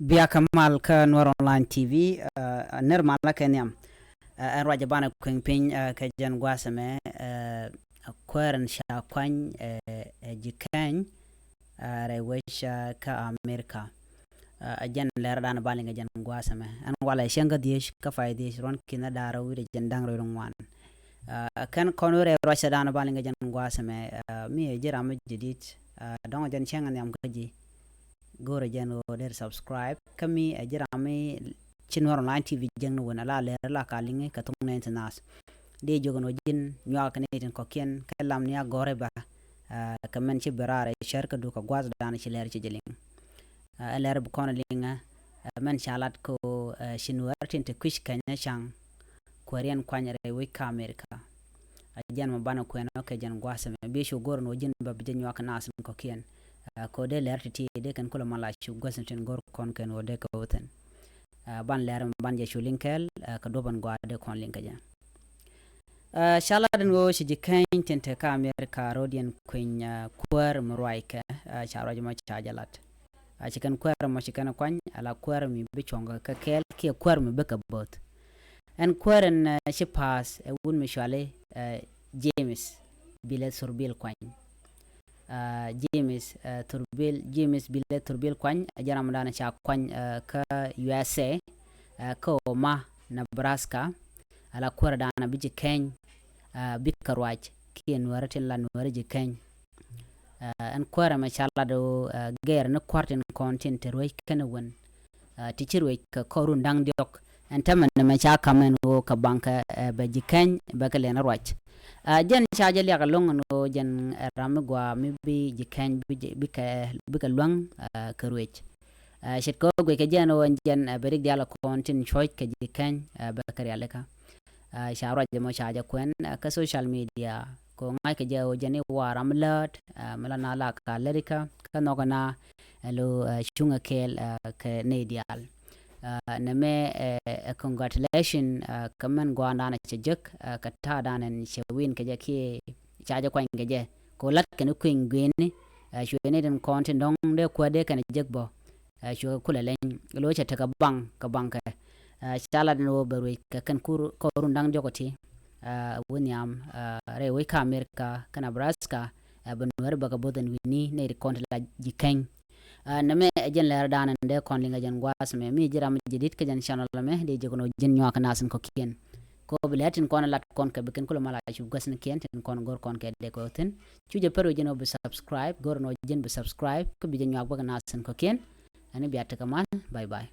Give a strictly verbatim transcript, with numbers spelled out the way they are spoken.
Bia kɛ mal kä Nuɛr Online T V, ɛ, nɛr malä kɛ nhiam. Ɛ, ɛn ruacɛ banɛ kueŋ piny, ɛ, kɛ jɛn gua̱a̱th ɛmɛ, ɛ, kuäär in ca kuany, ɛ, ɛ, ji̱ Kɛny, ɛ, rɛy wec, ɛ, kä Amerika. Ɛ, ɛ jɛn lɛr dan ba liŋ kɛ jɛn gua̱a̱th ɛmɛ. Ɛn walɛ cäŋ kä dhieec kä pay dhieec ruɔ̱n ki̱n ɛ da̱r wi̱cdɛ jɛn da̱ŋ rɛw ŋuan. Ɛ, kɛn kɔn wä rɛy ruacɛ dan ba liŋ kɛ jɛn gua̱a̱th ɛmɛ, ɛ, mi ɛ ji̱ ram mi jadid, ɛ, dɔ̱ŋ jɛn cäŋ nhiam kä ji̱. Go̱rɛ jɛn ɣöö der subscribe kä mi ɛ ji̱ ram mi ci Nuɛr Online T V jiäkni wän ala lɛr la ka liŋi kɛ thok nɛy ti naath. Dee jiök ɛn ɣöö ji̱n nyuak kɛ nɛy tin kɔ̱kiɛn kɛ lam ni a gɔ̱rɛ ba, ɛ, kɛ mɛn ci ben raar ɛ cär kä duk kɛ gua̱a̱th dan ci lɛr ci jɛ liŋ. Ɛ, ɛn lɛr bi kɔn liŋ, ɛ, mɛn ca lat kɛ ɣöö, ɛ, ci Nuɛr tin te kui̱c Kɛny ɛ ca̱ŋ kuääriɛn kuany rɛy wec kä Amerika. Ɛ jɛn mɔ banɛ kuɛn ɔ kɛ jɛn gua̱a̱th ɛmɛ bi cu go̱r ɛn ɣöö ji̱n bä bi jɛ nyuak kɛ naath tin kɔ̱kiɛn. Ɛ, kɛ ɣöö dee lɛr ti̱ti̱ dee kɛn kulɛ mal a cu gua̱th tin go̱r kɔn kɛn ɣöö dee kɛ wä thi̱n. Ɛ, ban lɛr mɔ ban jɛ cu liŋ kɛɛl, ɛ, kɛ duɔ̱p ɛn gɔaa dee kɔn liŋ kɛ jɛ. Ɛ, ca lat ɛn ɣöö ci ji̱ Kɛny tin te kä Amerika ro̱diɛn kui̱ny, ɛ, kuäär mi ruackɛ, ɛ, ca ruac mɔ ca jɛ lat. Ɛ, ci kɛn kuäär mɔ ci kɛn kuany ala kuäär mi bi cuɔ̱ŋ kɛ kɛɛl kiɛ kuäär mi bi kɛ bo̱th. Ɛn kuäär ɛn, ɛ, ci pa̱a̱th ɛ wut mi cuali, ɛ, James Bilɛ Thurbil Kuany. Ɛ, James, ɛ, Thurbil, James Bilɛ Thurbil Kuany ɛ jɛn ram dan ca kuany, ɛ, kä U S A, ɛ, kä Omaha, Nebraska. Ala kuäär dan bi ji̱ Kɛny, ɛ, bikɛ ruac kiɛ Nuɛri tin la Nuɛri ji̱ Kɛny. Ɛ, ɛn kuäär ɛmɛ ca lat ɣöö, ɛ, gɛɛr ni kua̱r tin kɔn tin te ruec kɛn wän. Ɛ, ti ci ruec kɛ kɔr run da̱ŋ diɔ̱k. Ɛn täämɛ nɛmɛ ca ka̱m ɛn ɣöö kɛ baŋkɛ, ɛ, bɛ ji̱ Kɛny bɛ kɛ lɛn ruac. Ɛ, jɛn ca jɛ liak ɛlɔ̱ŋ ɛn ɣöö jɛn ɛ ram mi gɔaa mi bi ji̱ Kɛny bi jɛ, bikɛ, bikɛ luäŋ, ɛ, kɛ ruec. Ɛ, ce̱tkɛ ɣöö guickɛ jɛ ɛn ɣöö ɛn jɛn, ɛ, bɛ rik diaal ɛ kɔn tin cuɔ̱c kɛ ji̱ Kɛny, ɛ, bɛ kɛ rialikä. Ɛ, ca ruac ɛmɔ ca jɛ kuɛn, ɛ, kä social media. Kɛ ɣöö ŋa̱ckɛ jɛ ɣöö jɛn i̱ wa̱a̱ ram läät, ɛ, mi la na la ka lärikä, kä nhɔkɛ na, ɛ, lo, ɛ, cuŋɛ kɛɛl, ɛ, kɛ nɛy diaal. Ɛ, nɛmɛ, ɛ, ɛ, congratulation, ɛ, kɛ mɛn gua̱a̱ndan cɛ jek, ɛ, kɛ ta̱a̱dan ɛn cɛ win kɛ jɛ kiɛ ca jɛ kuany kɛ jɛ. Kɛ ɣöö la̱t kɛn i̱ kui̱ny gui̱ni, ɛ, cuɛ ni tin kɔn tin dɔ̱ŋ dee kuäär dee kɛn jek bä. Ɛ, cuɛ kɛ kulɛ leny, lo̱c cɛ tekɛ baŋ, kɛ baŋkɛ. Ɛ, ca lat ni wä bɛ ruec kɛ kɛn kur, kɔr run da̱ŋ diɔ̱k ɔ ti. Ɛ, wä nhiam, ɛ, rɛy wec kä Amerika, kä Nebraska, ɛ, bɛ Nuɛri bɛ kɛ bo̱th ɛn wi̱ni, nɛy ti kɔn ti la ji̱ Kɛny. Ɛ, nɛmɛ ɛ jɛn lɛr dan ɛn dee kɔn liŋ ɛ jɛn gua̱a̱th ɛmɛ, mi ji̱ ram jadid kä jɛn channel ɛmɛ, dee jiök ɛn ɣöö ji̱n nyuak kɛ naath tin kɔ̱kiɛn. Kɛ ɣöö bi lɛr tin kɔn lat kɔn kɛ bi kɛn kulɛ mal a cu gua̱thnikiɛn tin kɔn go̱r kɔn kɛ dee kɛ wä thi̱n. Cu jɛ pär wec jɛn ɣöö bi subscribe, go̱r ɛn ɣöö ji̱n bi subscribe, kä bi jɛ nyuak bä kɛ naath tin kɔ̱kiɛn. Ɛn bia tekɛ mal, bye bye.